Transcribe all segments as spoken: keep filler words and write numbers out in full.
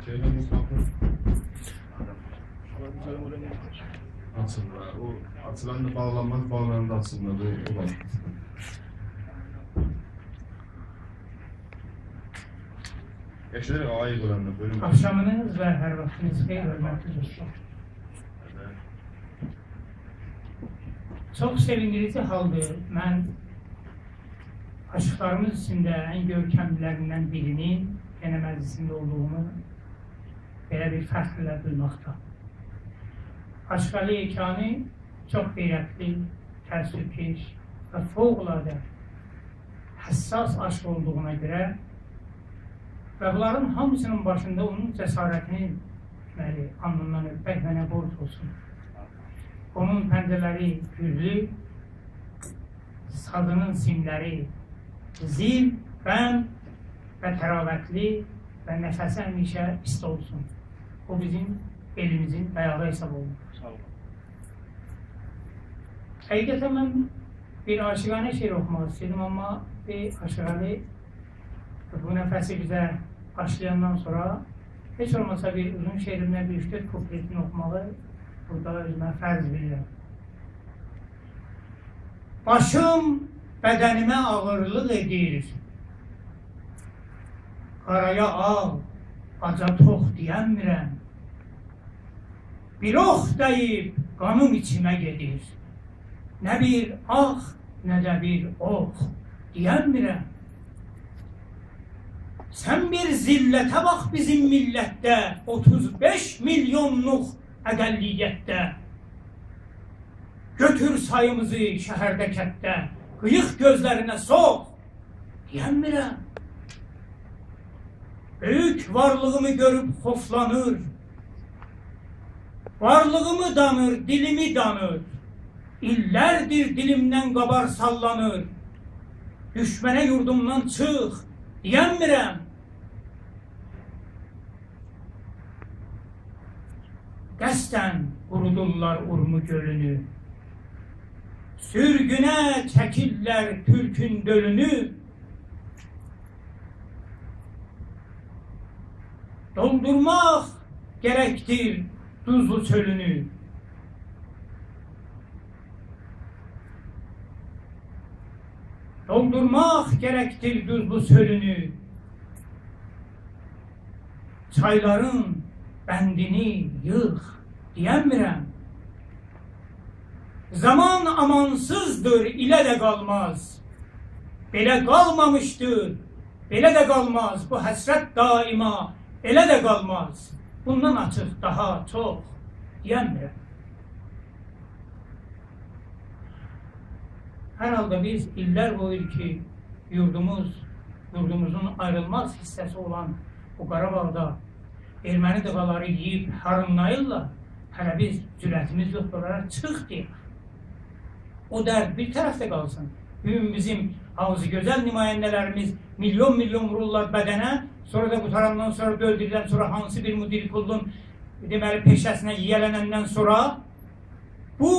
شئیلر، میکروفون. آچیلمیر. او آچیلاندا باغلانماز، باغلاناندا آچیلمیر. بو، بو وار. ائشیدیریک، آقای قولندر، بویورون. آخشامینیز و هر واختینیز خئیر، حؤرمتلی دوستلار. چوخ سئویندیریجی حالدیر. من آشیقلاریمیز ایچینده ان گؤرکملی‌لریندن بیرینین، یئنه مجلیسینده اولدوغومو بئله بیر فخر ایله دویماقدا. آشیق علی یکانی چوخ غیرتلی، تأثرکش و فوق‌العاده حساس آشیق اولدوغونا گؤره و بونلارین هامیسینین باشیندا اونون جسارتینی، دئمه‌لی، آلنیندان اؤپمک منه بورج اولسون. اونون پنجه‌لری گوللو، سازینین سیملری زیل، بند و طراوتلی و نفسی همیشه ایستی اولسون. او بیزیم ائلیمیزین دایاغی حساب اولونور. ساغ اولون. حقیقتاً من بیر عاشقانه شعر اوخوماق ایسته‌دیم، آمما بیر آشیق علی بو نفسی بیزه باشلایاندان سونرا هئچ اولماسا بیر اوزون شعریمدن بیر اوچ-دؤرد کوپلئتینی اوخوماغی بورادا اؤزومه فرض بیلیرم. باشیم بدنیمه آغیرلیق ائدیر. قارایا آغ، آجا توخ دئینمیرم. بیر اوخ دَییب قانیم ایچیمه گئدیر. نه بیر آخ، نه ده بیر اوخ دئینمیرم. سن بیر ذلته باخ بیزیم میللتده، اوتوز بئش میلیونلوق اقلیتده. گؤتور ساییمیزی شهرده، کتده، قیییق گؤزلرینه سوخ دئینمیرم. بؤیوک وارلیغیمی گؤروب خوفلانیر. وارلیغیمی دانیر، دیلیمی دانیر. ایللردیر دیلیمدن قابار ساللانیر. دوشمنه یوردومدان چیخ دئینمیرم. قصداً قورودورلار اورمو گؤلونو. سورگونه چکیرلر تورکون دؤلونو. دولدورماق گرکدیر دوزلو چؤلونو. دولدورماق گرکدیر دوزلو چؤلونو. چایلارین بندینی ییخ دئینمیرم. زامان آمانسیزدیر، ایله ده قالماز. بئله قالمامیشدیر، بئله ده قالماز. بو حسرت دائما ائله ده قالماز. بوندان آچیق داها چوخ دئینمیرم. هر حالدا بیز ایللر بویو کی، یوردوموز، یوردوموزون آیریلماز حیصه‌سی اولان بو قاراباغدا ائرمنی دیغالاری یئییب هارینلاییرلار، هله بیز جرأتیمیز یوخدور اونلارا چیخ دئیک. او درد بیر طرفده قالسین. بو گون بیزیم آغزی گؤزل نماینده‌لریمیز میلیون میلیون وورورلار بدنه، سونرا دا قوتاراندان سونرا دا اؤلدورورلر، سونرا هانسی بیر مدیر کلون، دئمه‌لی، پئشه‌سینه ییه‌لنندن سونرا بو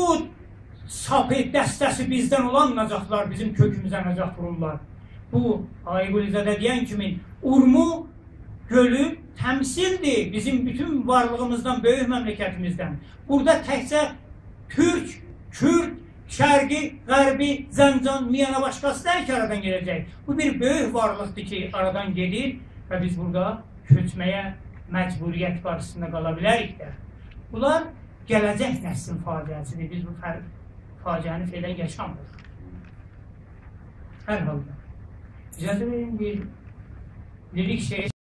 ساپی دسته‌سی بیزدن اولان نجاتلار بیزیم کؤکوموزه نجات وورورلار. بو، آقای قلی‌زاده دئین کیمی، اورمو گؤلو تمثیلدیر بیزیم بوتون وارلیغیمیزدان، بؤیوک مملکتیمیزدن. بورادا تکجه تورک، کورد، شرقی، غربی، زنجان، میانه، باشقاسی دئییل کی، آرادان گئده‌جک. بو بیر بؤیوک وارلیقدیر کی، آرادان گئدیر و بیز بورادا کؤچمه‌یه مجبوریت قارشیسیندا قالا بیلریک ده. بونلار گله‌جک نسلین فاجعه‌سیدیر. بیز بو فر-، فاجعه‌نی فعلاً یاشامیریق. هر حالدا. اجازه وئرین، بیر لیریک شعر